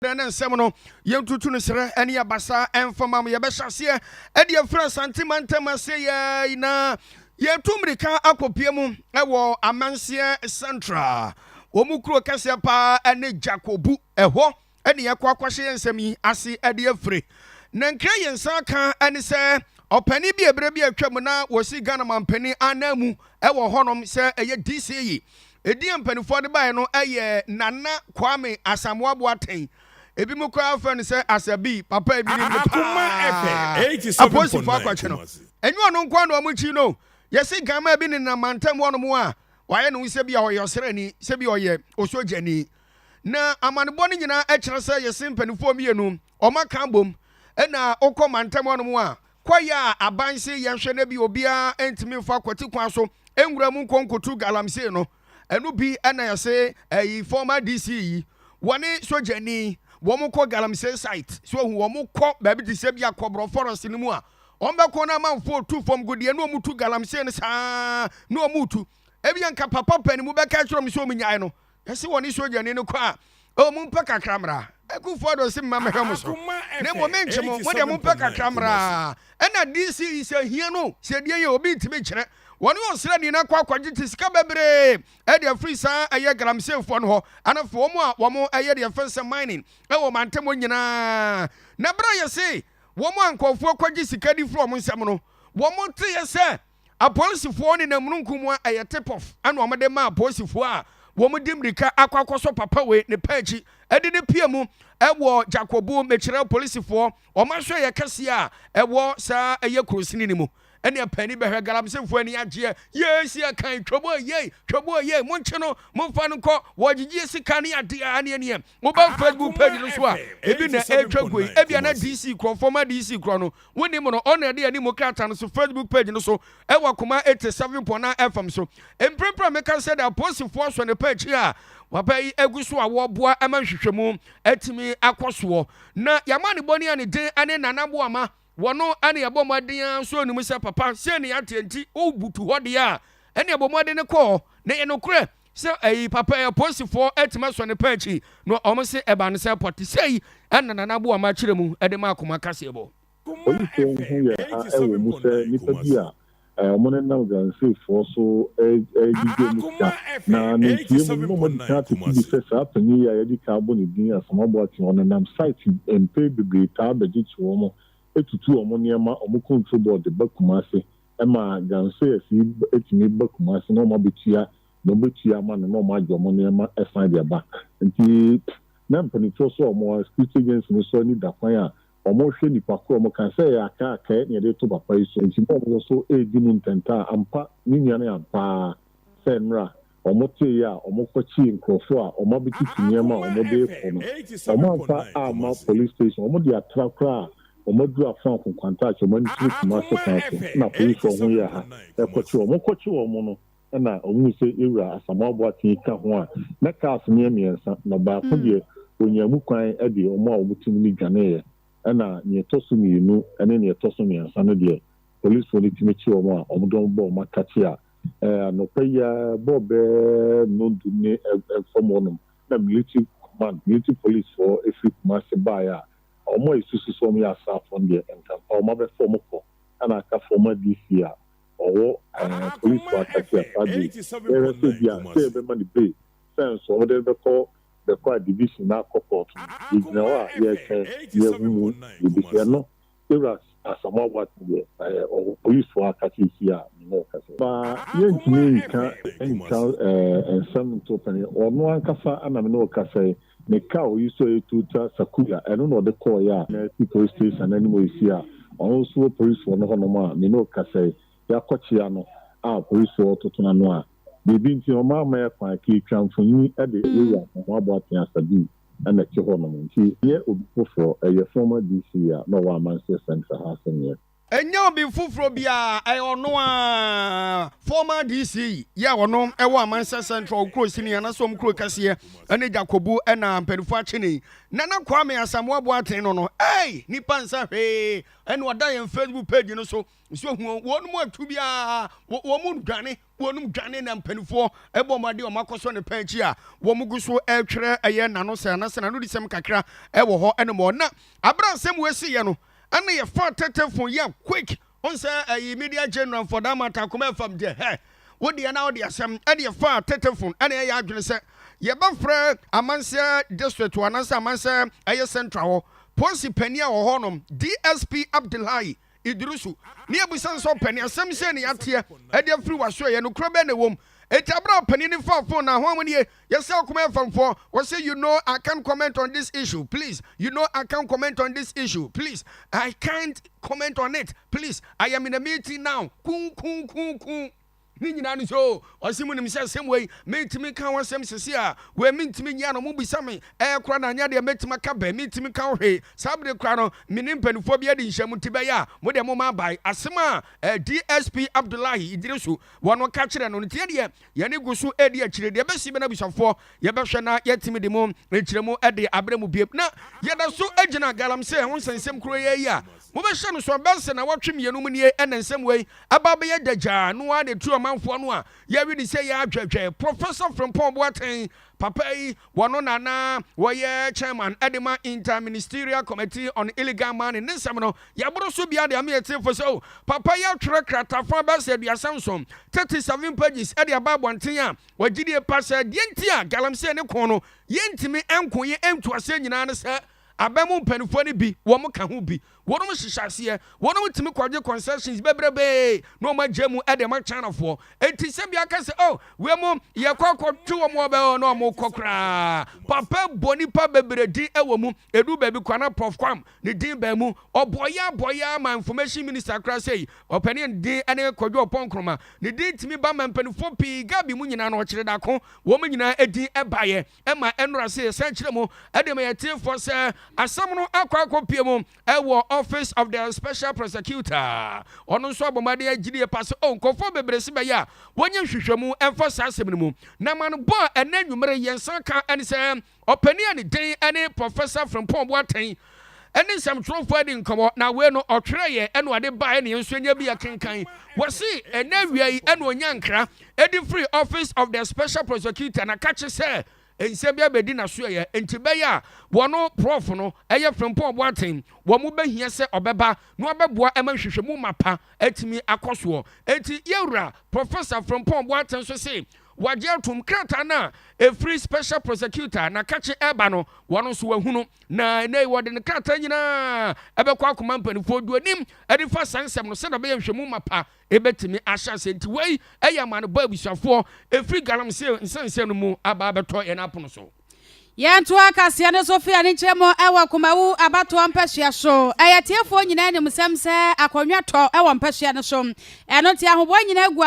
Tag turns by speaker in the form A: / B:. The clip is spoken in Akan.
A: Berɛ ne nsɛm no, yɛntutu no serɛ ne abasa mfa ma mo. Yɛbɛhyɛ aseɛ de afiri Asante mantam ase yɛ na yɛtu mmirika akɔpie mu wɔ Amanseɛ Central. Wɔn mu kuro kɛseɛ paa ne Jakobu. Ɛhɔ ne yɛkɔ akɔhyɛ yɛn nsɛm yi ase de afiri. Na nkira yɛn nsa ka ne sɛ ɔpanin bi a berɛ bi atwa mu na wɔsi Ghana mampanin ananmu wɔ hɔnom sɛ ɛyɛ DCE. Edin a mpanimfoɔ de baeɛ no yɛ Nana Kwame Asamoah Boateng. Ebinom koraa frɛ no sɛ Asabi, papa ebi nim no paa. Apolisifoɔ akɔkye no. Ɛnyɛ ɔno nko ara na wɔkyi no. Yɛse Gama bi nenam mantam hɔnom a wayɛ ne ho sɛ bi a ɔyɛ ɔsraani, sɛ bi a ɔyɛ osogyani. Na amanebɔ no nyinaa kyerɛ sɛ yɛse mpanimfoɔ mmienu wɔaka abom. Ɛna wokɔ mantam hɔnom a, Kwaeɛ a aban se yɛnhwɛ na bi obiara ntumi mfa kwati kwan so nwura mu nkɔ nkotu galamsey no, ɛno bi na yɛse ɛyi former DC yi, wɔne sogyani wɔn kɔ galamsey site, so ohu wɔn kɔ baabi te sɛ bi a kɔbrɔ forest no mu a, wɔn bɛkɔ na amanfoɔ tu fam gudeɛ na wɔn tu galamsey no saa na wɔn tu. Ebia nka papa panin mu bɛka akyerɛ wɔn sɛ wɔn nyae no, Ɛse wɔne sogyani no kɔ a, oh, mompɛ kakra mmra. Akufo-Addo se mma mɛhwɛ mo so, na mmom menkye mo, mo deɛ mompɛ kakra mmra. Ɛna DC yi sɛ hia no, sɛ deɛ yɛ obi ntumi nkyerɛ. Wɔne ɔsraani no akɔ akɔgyegye sika bebree de afiri saa ɛyɛ galamseyfoɔ no hɔ, ana afei wɔn a wɔn ɛyɛ deɛ yɛfrɛ sɛ mining ɛwɔ mantam hɔ nyinaa. Na berɛ a yɛse wɔn a nkurɔfoɔ kɔgye sika de firi wɔn nsam no, wɔn teeɛ sɛ Apolisifoɔ nenam mununkum mu a ɛyɛ tip off ɛna wɔn de ma apolisifoɔ a wɔn di mmirika akɔ akɔsɔ papa wei ne pɛ akyi ɛde ne pie mu ɛwɔ Jakobu. Mekyerɛ polisifoɔ wɔn ahwɛyɛ kɛseɛ a ɛwɔ saa ɛyɛ kurosini no mu ɛne apani bɛhwɛ galamseyfoɔ ani agyeɛ yei si ɛkan twɛbo yei twɛbo yei monkye no momfa no nkɔ wɔgyegye sika ne adeɛ a ne ɛneɛ woba Facebook page no so a ebi na ɛretwa gu yi ebia na DC korɔ former DC korɔ no Wonim no, ɔna ɛde anim krataa no so Facebook page no so ɛwɔ Akoma 87.9 FM so. Mprempren a meka sɛ de apolisifoɔ asɔ ne pa akyi a waba yi agu so a wɔreboa ma nhwehwɛmu atumi akɔ soɔ. Na yɛama ne bɔne a ne din ne Nana Boama, wɔno ne yɛbɔ mmɔden ara nso nim sɛ papa sei ne yɛateɛ nti wobutu hɔ deɛ a ɛne ɛbɔ mmɔden kɔ hɔ. Na ɛyɛ nokorɛ sɛ ɛyi papa yi apolisifoɔ atumi asɔ ne pa akyi na wɔn se ɛba no sɛ pɔte sei ɛna Nana Boama kyerɛ mu de ma Akoma kaseɛbɔ.
B: Polisfoɔ ho yɛ ha wɔ mu sɛ nnipa bi a wɔnenam galamseyfoɔ so regyegye wɔn sika, na ne nteɛ mu no na wɔadi kan atete bi sɛ saa panin yi a yɛadi kan abɔ ne din Asamoah Boateng ɔnenam site mpɛn bebree taa bɛgyegye wɔn, tutu wɔn nneɛma, wɔn control board de ba Kumasi ma galamseyers yi tumi ba Kumasi na wɔabɛtua na wɔbɛtua ama no na wɔagye wɔn nneɛma san de aba. Nti na mpanimfoɔ so a wɔn security agency no so ani da kwan a wɔhwɛ nipa korɔ a wɔka sɛ ɛyɛ akaakaɛ na yɛde reto papa yi so. Nti na wɔn nso redi mu ntɛntɛ a ampa ne nua no yɛ ampa ara sɛ nnora wɔteeɛ a wɔkɔkyee nkorɔfoɔ a wɔabɛtutu nneɛma a wɔde rekɔ no wɔamfa amma police station wɔde atra koraa a wɔaduru Afoanko Nkwanta-Akyɛ wɔn ani kyerɛ Kumase kwan so na polisifoɔ ho yɛɛ ha kɔkye wɔn. Wɔkɔkye wɔn no na ɔhuu sɛ Yɛwura Asamoah Boateng ka ho a, na cars no yɛ mmiɛnsa, na baako deɛ ɔnyaa mu kwan de wɔn a wɔte mu no dwaneeɛ, ɛna nea ɛtɔ so mmienu ne nea ɛtɔ so mmiɛnsa no deɛ, polisfoɔ no tumi kye wɔn a wɔde wɔn bɔɔ wɔn akakye a, anɔpa yi ara ɛbɔɔ bɛyɛ nnɔndu ne fam hɔnom na military command, military policefoɔ firi Kumasi baeɛ a, wɔn a yɛsusu sɛ wɔyɛ asraafoɔ no deɛ, nkampa wɔabɛfa wɔn kɔ, ɛna aka former DC a ɔwɔ polisifo akɛse a saa bere yi yɛhwɛ sɛ ebia sɛ yɛbɛma no bail sɛ nso wɔde no bɛkɔ bɛkɔ a division na akɔ court no, yɛgyina hɔ a yɛretwɛn na yɛahu mu deɛ ɛbɛsi. Ɛno Yɛwura Asamoah Boateng deɛ ɔwɔ polisifo akɛse si a me ne wo kasa yi. Ma yɛntumi nka ntwa nsɛm nto panin, ɔno ankasa na me ne wo kasa yi, ne car a ɔyi so a ɛyɛ Toyota Sequoia, ɛno na ɔde kɔeɛ a na ɛsi police station no anim hɔ yi si a ɔno nso wɔ policefoɔ no hɔnom a me ne wo kasa yi, yɛakɔkyea no a policefoɔ retoto n'ano a biribi nti ɔma amma yɛ kwan ka yɛtwa mfonini de Yɛwura Asamoah Boateng Asadu na ɛte hɔnom nti ɛnyɛ obi foforɔ, ɛyɛ former DC a na ɔwɔ Amanseɛ Central ha asɛnneɛ.
A: Ɛnyɛ obi foforɔ biara, ɛyɛ ɔno ara, former DC yi a ɔno ɛwɔ Amansɛ Central kuro sini anaasɛ wɔn kuro kɛseɛ ɛne Jakobu ɛna mpanimfoɔ akye ne Nana Kwame Asamoah Boateng no no, ei, nipa nsa hwee ɛna ɔda yɛn Facebook page no so nso hu wɔn mu atu biara, wɔn mu dwane, wɔn dwane na mpanimfoɔ ɛbɔ wɔn adeɛ, wɔn akɔsɔ ne pɛn akyi a wɔn gu so ɛretwerɛ ɛyɛ n'ano sɛ anaasɛ n'ano di sɛm kakra ɛwɔ hɔ ɛna mɔ na abere asɛm wɔ esi yɛ no ɛna yɛfa tetefo yɛ quick ɔn sɛ ɛyi media general for that matter Akoma FM deɛ hɛ wodeɛ na wode asɛm ɛde yɛfa tetefo ɛna ɛyɛ adwene sɛ yɛbɛfrɛ Amanseɛ District wɔ anaasɛ Amanseɛ ɛyɛ Central hɔ polisi panin a wɔ hɔ nom, DSP Abdullahi Idrisu, ne yɛbusa nso ɔpanin asɛm sɛ ne yɛateɛ ɛde afiri waso ɛyɛ nokorɛ bɛɛ na ɛwɔ mu. Enti abere a ɔpanin no fa phone na ahoa mu nie yɛsɛ Akoma FM wɔsɛ, "You know I can't comment on this issue, please. You know I can't comment on this issue, please. I can't comment on it, please. I am in a meeting now." Kun kun kun kun ne nyinaa no so ɔse mu nim sɛ asɛm wei mentumi ka ho asɛm sese a wei mentumi nyia no mobisa me ɛyɛ kora na anyɛ deɛ mɛtumi aka bɛ mentumi ka ho hwee. Saa bere kora no mene mpanimfoɔ bi adi nhyɛmu nti bɛyɛ a mode moma abae asɛm a DSP Abdullahi Idrisu wɔno ka kyerɛ no no nti deɛ yɛne gu so adi akyire deɛ ɛbɛsi bɛ no abusuafoɔ yɛbɛhwɛ na yɛtumi de mu nkyerɛmu de aberɛ mu biem. Na yɛda so gyina galamsey ho nsɛnsɛm kuro yɛ yi a mobɛhyɛ no so abɛsɛ na wɔtwe mmienu mu nie ɛna nsɛm wei aba bɛyɛ dagyaa no a na ɛtu ɔmanfoɔ no a yɛwe ne sɛ yɛ adwɛdwɛ. Professor Frimpong Boateng papa yi wɔno nana wɔyɛ chairman ɛde ma Interministerial Committee on Illegal Mining ne nsɛm no yɛboro so bia de ama yɛtiefo sɛ o papa yi atwerɛ kratafa bɛsɛ 37, 37 pages ɛde aba abɔnten a wɔgyidie pa sɛ deɛ nti a galamsey ne ko no yɛntumi nko yɛ ntu aseɛ nyinaa ne sɛ aban mu mpanimfoɔ no bi wɔn ka ho bi, wɔn hyehyɛ aseɛ, wɔn tumi kɔgye concessions bebrebee na wɔn agye mu ɛde ma Chinafoɔ. Eti sɛ bi aka sɛ oh wei mu yɛkɔ akɔtwe wɔn ɔbɛ na wɔn kɔ koraa papa bɔ nipa bebree din ɛwɔ mu edu baabi kwana Prof Kwam ne din bɛn mu ɔbɔyɛ abɔyɛ ama Information Minister koraa sɛ ɔpanin din ɛne Kwadwo Ɔpɔn Nkroma ne din tumi ba ma mpanimfoɔ pii gabi mu nyinaa na ɔkyerɛ dako wɔn nyinaa edin ɛbaeɛ ɛma ɛnora sɛ yɛsan kyerɛ mu ɛde ma yɛtiefoɔ sɛ asɛm no akɔ akɔpie mu ɛwɔ Office of the Special Prosecutor. Ɔno nso abɔmmɔden agyidie pa sɛ o nkɔfoɔ bebree si bɛyɛ a wɔnyɛ nhwehwɛmu ɛmfa saa asɛm no mu. Na ma no bɔ a ɛnɛ nnwumere yɛn nsa ka ɛne sɛ ɔpanin a ne din ɛne Professor Frimpong Boateng ɛne nsɛmtwerɛfoɔ adi nkɔmmɔ na wei no ɔtwerɛ yɛ ɛna ɔde baeɛ ne yɛn nso anya bi akenkan. Wɔsi ɛnɛ awia yi ɛna ɔnya nkra ɛde firi Office of the Special Prosecutor na kakye sɛ nsɛm bi abɛdi n'aso yɛ nti bɛyɛ a wɔn Prof no ɛyɛ Frimpong Boateng wɔn mo bɛhia sɛ ɔbɛba na ɔbɛboa ɛma nhwehwɛmu mapa atumi akɔ soɔ. Eti yɛwura Professor Frimpong Boateng nso se wagye atum krataa no a ɛfiri Special Prosecutor na kakye ɛba no wɔn nso wahunu na ɛnɛ wɔde ne krataa nyinaa ɛbɛkɔ akoma mpanimfoɔ du anim ɛde fa saa nsɛm no sɛdeɛ ɔbɛyɛ nhwɛmu mapa ɛbɛtumi ahyɛ ase. Nti wei ɛyɛ amanebɔ abusuafoɔ ɛfiri galamsey nsɛnsɛm no mu aba abɛtɔ yɛn apono so.
C: Yɛnto akaseɛ no so fia ne nkyerɛ mu ɛwɔ Kumawu abatoɔ mpɛsua so. Ɛyɛ tiefoɔ nyinaa nim sɛm sɛ akonnwa tɔ ɛwɔ mpɛsua no so, ɛno nti ahoboa nyinaa gu.